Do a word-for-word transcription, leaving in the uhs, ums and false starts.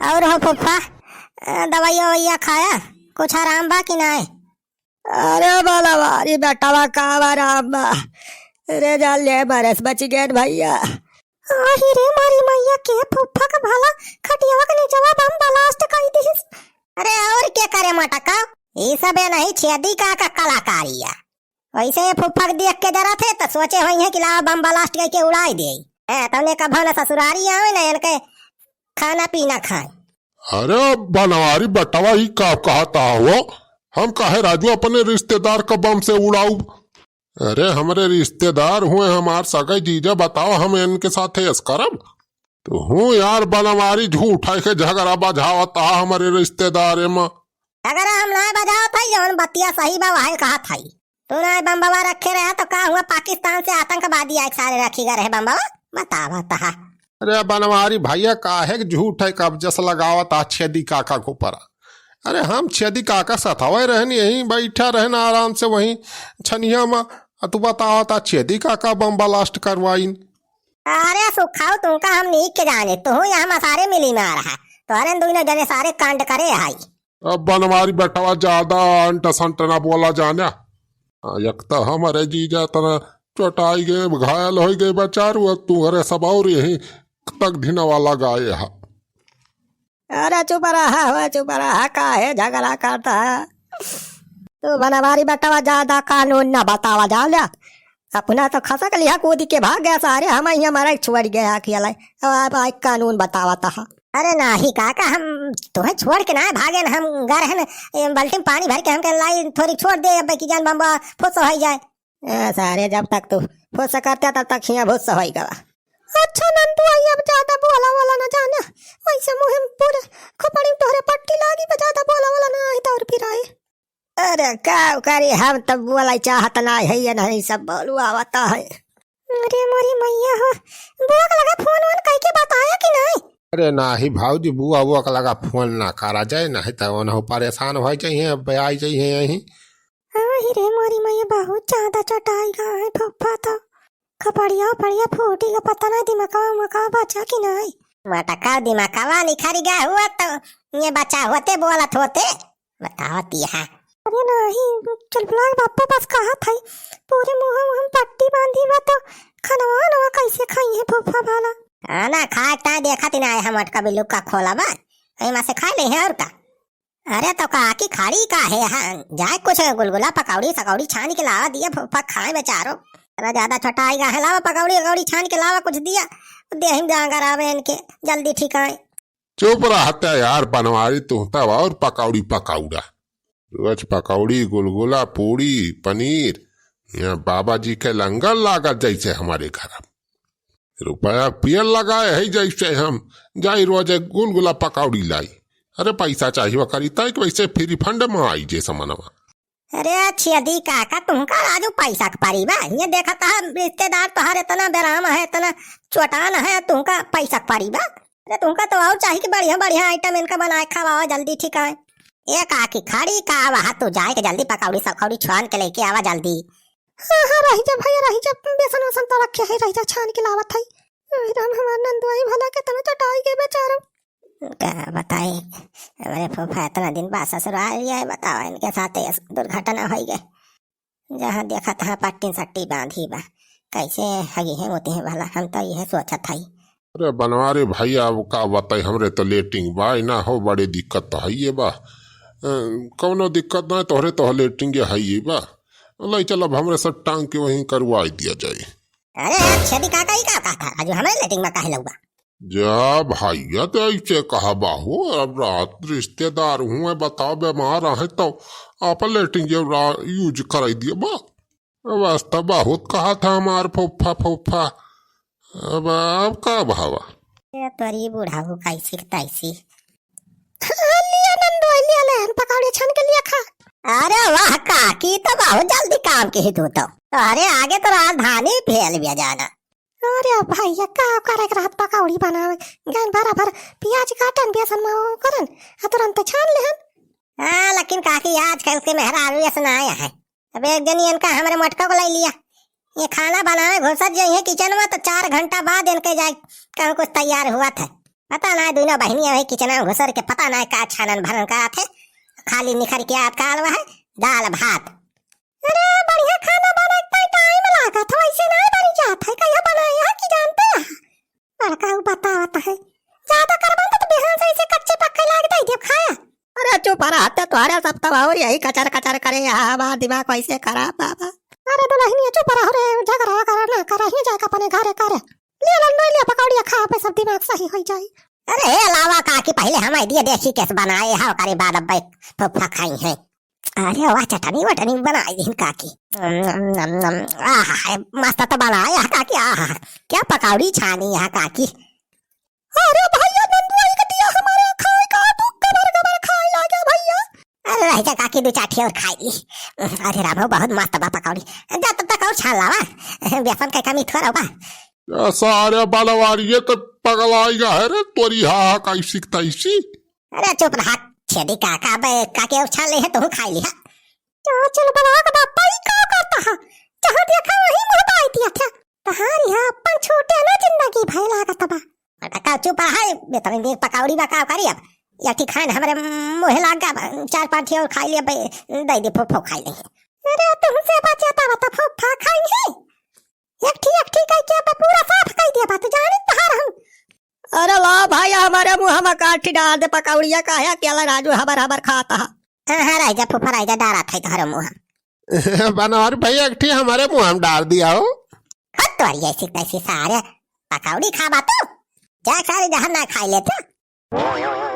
और हो फूफा, अ, दवाइया ववाइया खाया? कुछ आराम बा कि नाय? अरे बनवारी बेटवा, का आराम बा? अरे जान ले बरस बच गए भैया। आही रे मोरी मैया, के फूफा का भला खटियावा के नीचवा बम blast कई दिहिस। अरे और के करे मटका? ई सब ये नहीं छेदी काका कलाकारी है। वैसे ये फूफा के देख के जरा थे तो सोचे होइहैं कि लावा बम blast करके उड़ाई देई। हैं, तौने कभो न ससुरारी आवे न इनके खाना पीना खाए। अरे बनवारी बेटवा, ई का कहता हो? हम काहे राजू अपने रिश्तेदार का बम से उड़ाऊ? अरे हमरे रिश्तेदार हुए, हमार सगे जीजा, बताओ हम इनके साथे ऐस करब? तो हूँ यार बनवारी, झूठा के झगड़ा बजावत हा हमरे रिश्तेदारे में। झगड़ा हम ना बजावत हई, जवन बतिया सही बा वही कहत हई। तू ना बम बाबा रखे रहे तो का हुआ, पाकिस्तान से आतंकवादी आए सारे रखी गए रहे बम बाबा? बतावत हा। अरे बनवारी भैया, काहे के झूठ है कब्जस लगावत आ छेदी काका के ऊपर? अरे हम छेदी काका सथवे रहन, यहीं बैठा रहन आराम से वहीं छनिया में, आ तू बतावत आ छेदी काका बम blast करवाइन। अरे सुखाऊ, तुमका हम नीक के जाने, तू यहाँ मसारे मिली मार है, तोहरे दुइनो जने सारे कांड करे हाई। अब बनवारी बेटवा ज्यादा अंट संट ना बोला जाना। आ, एक तो हमरे जीजा तना चोटाई गए, घायल हो गए बेचारू, अब तू घरे सब और यही तक धिनवा लगाए हा। अरे चुप रहा हो, चुप रहा, काहे झगड़ा करता है? तू बनवारी बेटवा ज्यादा कानून ना बतावा जा ल्या। अपना तो खसक लिहा कूद के भाग गया सारे, हम यहाँ मरे छोड़ गया अकेला। अब आप आई कानून बतावत हा। अरे नाही काका, हम तोहे छोड़ के ना भागे न, हम गए रहन, ए, बाल्टी में पानी भर के हमके लाई थोड़ी छोड़ दे, अब की जान बम्बा फुस हो जाए। ए, सारे जब तक तू फुस करते तब तक हियाँ भुस हो गवा। अच्छा नंदू आई, अब ज्यादा बोला वाला ना जाना, वैसे मुँह में पूरे खोपड़ी में तोहरे पट्टी लागी, बा ज्यादा बोला वाला ना आई तो और पिराए। अरे का करी, हम तब बोला चाहत ना है, ये नहीं सब बोलू आवता है। अरे मोरी मैया हो, बुआ के लगा फोन वोन कइके बताया कि नहीं? अरे नाही भाऊजी, बुआ, बुआ के लगा फोन ना करा जाए, नहीं तो उन्हों परेशान हो जाइए, अब आई जाइए यहीं। हाँ ही रे मोरी मैया, बहुत ज्यादा चटाई गा है फुफ्फा तो। खपड़िया उपड़िया फूटी का पता नहीं, दिमागवा उमागवा बचा कि नहीं? मटका दिमागवा निखर गया हुआ तो ये बचा होते, बोलत होते। बतावत यहाँ। अरे नाही, चुलबुला के बापा पास कहा था, पूरे मुँह में पट्टी बांधी बा तो खनवा नवा कैसे खाई है फूफा भाला? खाना खाए ताए देखा ती ना आए हम अटका बिल्लू का खोला बा, एमा से खा ले हैं और का। अरे तो काकी खड़ी काहे है, जाए कुछ गुलगुला पकौड़ी सकौड़ी छान के लावा दिया फूफा खाए बेचारो। अरे ज्यादा छोटा आएगा है, लावा पकौड़ी अकौड़ी छान के लावा कुछ दिया, देहिम जांगर आवे इनके जल्दी ठिकाए। चुप रहता यार बनवारी, तू तब और पकौड़ी पकौड़ा। रोज पकौड़ी, गुलगुला, पूड़ी, पनीर। यहाँ बाबा जी के लंगर लागत जैसे हमारे घर। रुपया पियल लगाए है जैसे हम जाई रोज एक गुलगुला पकौड़ी लाई। अरे पैसा चाहिए करी तय कि वैसे फ्री फंड में आई जे समनवा। अरे छेदी काका, तुमका राजू पैसा के परी बा? ये देखत है रिश्तेदार तोहार इतना बेराम है, इतना चोटान है, तुमका पैसा के परी बा? अरे तुमका तो और चाहिए कि बढ़िया बढ़िया आइटम इनका बनाए खवावा जल्दी, ठीक है? ए काकी खड़ी का आवा, तू जाए के जल्दी पकौड़ी सकौड़ी छान के लेके आवा जल्दी। हाँ हाँ, रही जा भैया, रही जा, बेसन वसन तो रखे है, रही जा, छान के लावत है। अरे राम, हमार नंदुआई भला कितना चटाई गए बेचारो। का बताई, हमरे फूफा इतना दिन बाद ससुराल आए, बतावा इनके साथ ये दुर्घटना हो गए। जहाँ देखा तहाँ पट्टी सट्टी बांधी बा, कैसे हगी है मोती है भला, हम तो यह सोचत हई। अरे बनवारी भैया, अब का बताई, हमरे तो लेटरिन बा ही ना हो, बड़ी दिक्कत तो है ये बा। अ, कौनो दिक्कत ना, तोहरे तो लेटरिन ये है ये बा। ले चल, अब हमरे सब टांग के वहीं करवाई दिया जाए। अरे छेदी काका, ई का कहता है? राजू हमरे लेटरिन में काहे लउबा? जा भैया, तो ऐसे कहा बाहू, अब रात रिश्तेदार हुए, बताओ, बीमार आहे तो आप लेटरिन ये रा-, यूज कराई दिए बा। अब आज तो बहुत कहा था हमार फूफा, फूफा। अब, अब का भावा? ए तोरी बुढ़ाऊ कैसी के तैसी। लिया नंदू, लिया ले, हम पकौड़े छान के लिया खा। अरे वाह काकी, तो बहुत जल्दी काम की ही तू तो। अरे आगे तो राजधानी फैल गया जाना। अरे भैया, का करे के रहत पकौड़ी बनावे, गैन भरा भर प्याज काटन, बेसन में वो करन, आ तुरंत छान लेहन। हाँ, लेकिन काकी आजकल के मेहरारू ऐसे ना आया है। अब एक दिन इनका हमरे मटका को ले लिया, ये खाना बनावे घुसत जइहे किचन में तो चार घंटा बाद इनके जाए कहूँ कुछ तैयार हुआ था। पता ना, दुनो बहिनिया है किचन में घुसर के पता ना का छानन भरन करत है। खाली निखर के आत काल वह दाल भात। अरे, बढ़िया खाना बने के टाइम लागत है, वैसे ना बनी जात है। कहिया बनाए है कि जानते हैं? बड़का उ बतावत है, ज्यादा करबन तो बिहान से ऐसे कच्चे पक्के लाग दे देब खाया। अरे चुप रह, हत्या तोहरे सब तब और यही कचर कचर करे, यहाँ हमार दिमाग वैसे खराब बाबा। अरे दुलहिनिया चुप रह रे, झगड़ा वगड़ा ना कर, ही जाके अपने घरे कर। ले लो, नहीं ले पकौड़िया खा, पे सब दिमाग सही हो जाई। अरे हे लावा काकी, पहले हम आइडिया देखी कैसे बनाए है, ओकरे बाद अब फूफा खाई है। अरे वाह, चटनी वटनी बनाई दिन काकी। नम, नम, नम, नम। आहा, है, मस्त तो बनाए है काकी, आहा। क्या पकौड़ी छानी है काकी। अरे भैया, नंदुआई के दिया हमारे खाए का, तू गबर गबर खाए लागे भैया। अरे रह जा काकी, दो चार ठे और खाई ली। अरे रामो, बहुत मस्त बा पकौड़ी। जा तब तक और छान लावा, बेसन के कमी थोड़ा बा। या सारे बलवारिये तो पगलाइगा है रे, तोरी हा हा कैसी क तैसी। अरे चुप रहा छेदी काका, बे काके उछाल ले है, तू खाई लिहा। चल चल बलवा का बापा, ई का करता है? जहाँ देखा वही मुँह बाई दिया था। तहारी हा अपन छूटे ना जिंदगी भय लागत बा। अरे का चुप रहा, इतनी देर पकौड़ी बा का करी अब? या ठिकान हमरे मुँह लाग गया, चार पाँच ठे और खाई ले, बे, दे दे, फो फो खाई ले। अरे तुमसे बचा था तो फो फा खाई है। एक ठी, एक ठी कह के अब पूरा साफ कह दिया बात, जाने तहार हम। अरे ला भाई, हमारे मुँह में काठी डाल दे पकौड़िया, काहे अकेला राजू हबर हबर खाता है? हाँ, हाँ, रह जा फूफा, रह जा, डारा था तोहरे मुँह में। बनवारी भैया, एक ठी हमारे मुँह में डाल दिया हो। हट तोरी ऐसी तैसी सारे, पकौड़ी खाबा तू? जा सारे जहर ना खाई लेते।